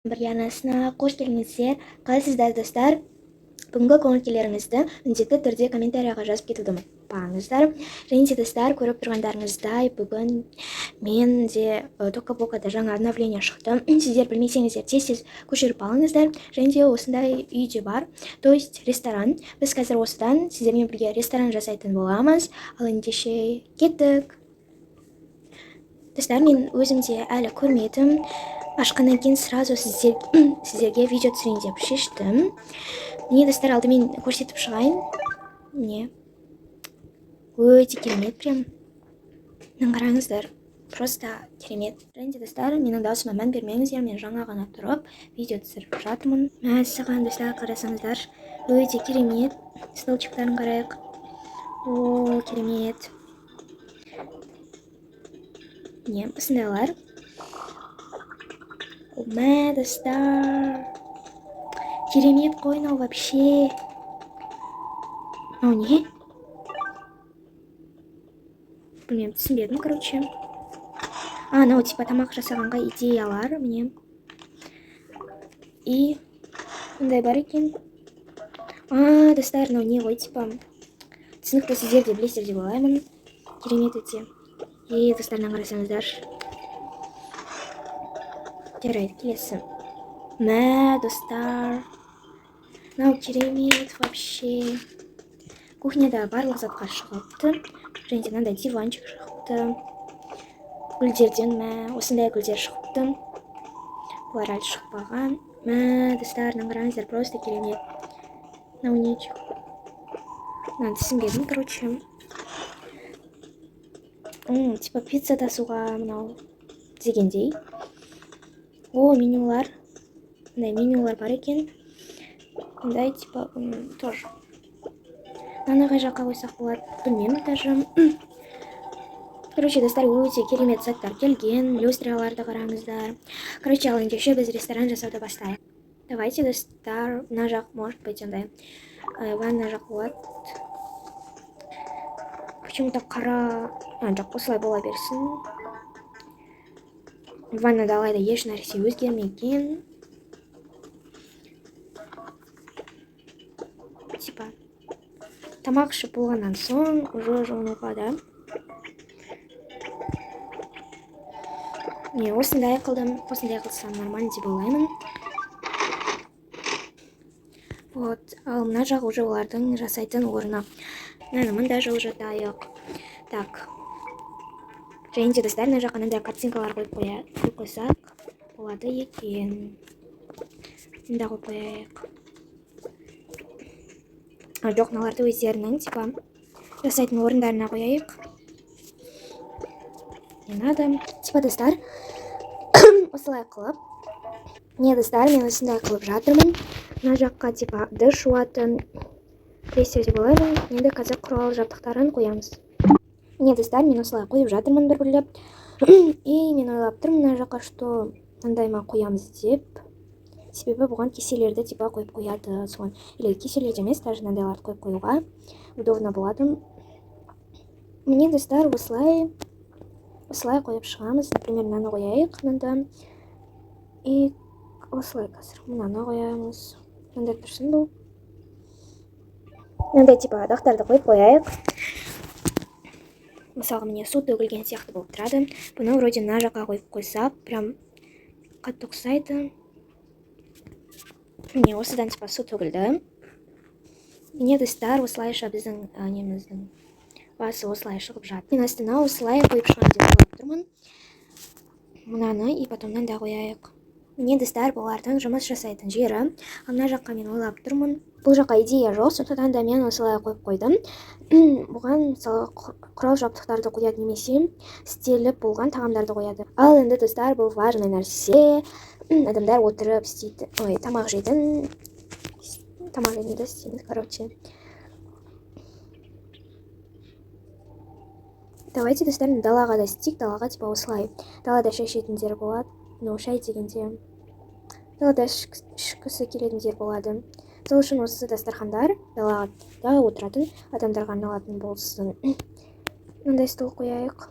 Бірге арнасына қош келдіңіздер! Қалайсыздар, достар? Бүгінгі көңіл күйлеріңізді міндетті түрде комментарияға жазып кетуді ұмытпаңыздар. Және де, достар, көріп тұрғандарыңыздай, бүгін мен де Тока Бокада жаңа обновление шықты. Сіздер білмесеңіздер, тез тез көшіріп алыңыздар. Және де осындай үй де бар, то есть ресторан. Біз қазір осыдан сіздермен бірге ресторан жасайтын боламыз. Ал ендеше кеттік, достар. Мен өзім де әлі көрмедім. Ашқаннан кейін сразу сіздерге видео түсірейін деп шештім. Міне, достар, алдымен көрсетіп шығайын. Міне, өте керемет, прям мына қараңыздар, просто керемет. Және де, достар, менің даусыма мән бермеңіздер, мен жаңа ғана тұрып видео түсіріп жатырмын. Мәссаған, достар, қарасаңыздар, өте керемет. Столчиктарын қарайық. О, керемет! Міне, осындайлар. Мә, достар, керемет қой мынау вообще. Мынау не, білмеймін, түсінбедім, короче. А, мынау типа тамақ жасағанға идеялар. Міне, и мындай бар екен. А, достар, мынау не ғой, типа түсінікті, сіздер де білесіздер деп ойлаймын. Керемет өте. Е, достар, мынаны қарасаңыздаршы. Жарайды, келесі. Мә, достар, мынау керемет вообще. Кухняда барлық затқа шығыпты. Және де мынандай диванчик шығыпты гүлдерден. Мә, осындай гүлдер шығыпты, бұлар әлі шықпаған. Мә, достар, мынаны қараңыздар, просто керемет. Мынау не? Мынаны түсінбедім, короче. Типа пицца тасуға мынау дегендей. О, менюлар, мындай менюлар бар екен. Мындай типа тоже. Мынаны қай жаққа қойсақ болады, білмеймін даже. Короче, достар, өте керемет заттар келген. Люстраларды қараңыздар. Короче, ал ендеше біз ресторан жасауды бастайық. Давайте, достар, мына жақ, может быть, андай ванна жақ болады. Почему то қара. А, жоқ, осылай бола берсін. Ваннада алайда еш нәрсе өзгермеген. Типа тамақ ішіп болғаннан соң уже жуынуға да. Міне, осындай қылдым. Осындай қылсам, нормально деп ойлаймын. Вот, ал мына жақ уже олардың жасайтын орны. Мынаны мында жылжытайық. Так, және де, достар, мына жаққа мынандай картинкалар қойып қойсақ болады екен. Мында қойып қояйық. А, жоқ, мыналарды өздерінің типа жасайтын орындарына қояйық. Не надо. Типа, достар, осылай қылып. Не, достар, мен осындай қылып жатырмын. Мына жаққа типа ыдыс жуатын, білесіздер деп ойлаймын. Енді қазір құрал жабдықтарын қоямыз. Міне, достар, мен осылай қойып жатырмын бір бірлеп. И мен ойлап тұрмын, мына жаққа что мындай ма қоямыз деп, себебі бұған кеселерді типа қойып қояды соған. Или кеселерді емес, даже мынандайларды қойып қоюға удобно болады. Міне, достар, осылай осылай қойып шығамыз. Например, мынаны қояйық мында. И осылай қазір мынаны қоямыз. Мындай тұрсын бұл. Мынандай типа дақтарды қойып қояйық. Мысалға, міне, су төгілген сияқты болып тұрады. Бұны вроде мына жаққа қойып қойсақ, прям қатты ұқсайды. Міне, осыдан типа су төгілді. Міне, достар, осылайша біздің неміздің басы осылай шығып жатыр. Мен астына осылай қойып шығамын деп ойлап тұрмын мынаны. И потом мынандай қояйық. Міне, достар, бұлардың жұмыс жасайтын жері. Ал мына жаққа мен ойлап тұрмын, бұл жаққа идея жоқ, сондықтан да мен осылай қойып қойдым. Бұған, мысалы, құрал жабдықтарды қояды немесе істеліп болған тағамдарды қояды. Ал енді, достар, бұл важный нәрсе. Адамдар отырып істейді, ой, тамақ жейтінді істейміз. Короче, давайте, достар, далаға да істейік. Далаға типа осылай далада шай ішетіндер болады. Ну, шай дегенде, далада ішкісі келетіндер болады. Сол үшін осы дастархандар далада отыратын адамдарға арналатын болсын. Мынандай стол қояйық.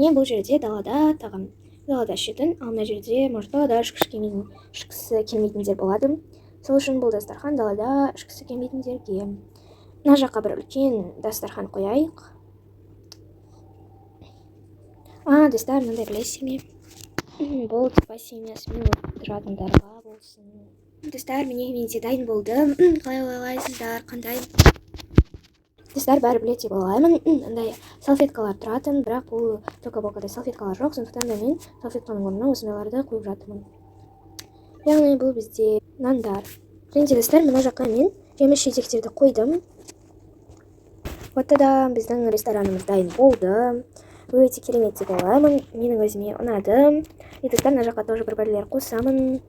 Міне, бұл жерде далада тағам, далада ішетін. Ал мына жерде, может, далада ішкісі келмейтіндер болады. Сол үшін бұл дастархан далада ішкісі келмейтіндерге. Мына жаққа бір үлкен дастархан қояйық. А, достар, мынандай, білесіздер ме, бұл типа семьясымен отыратындарға болсын. Достар, міне, менде дайын болды. Қалай ойлайсыздар, қандай? Достар, бәрі біледі деп ойлаймын, андай салфеткалар тұратын. Бірақ бұл Тока Бокада салфеткалар жоқ, сондықтан да мен салфетканың орнына осындайларды қойып жатырмын. Яғни бұл бізде нандар. Және де, достар, мына жаққа мен жеміс жидектерді қойдым. Вот да, біздің ресторанымыз дайын болды. Өте керемет деп ойлаймын, менің өзіме ұнады. И, достар, мына жаққа тоже бір бірлер қосамын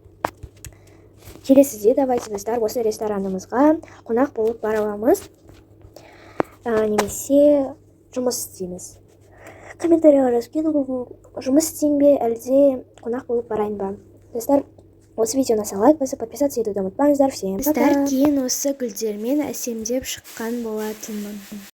келесіде. Давайте, достар, осы ресторанымызға қонақ болып бара аламыз немесе жұмыс істейміз. Комментарийға жазып кетіңіз: жұмыс істейін бе, әлде қонақ болып барайын ба? Достар, осы видеоны лайк басып, подписаться етуді ұмытпаңыздар. Всем пока! Достар, кейін осы гүлдермен әсемдеп шыққан болатынмын.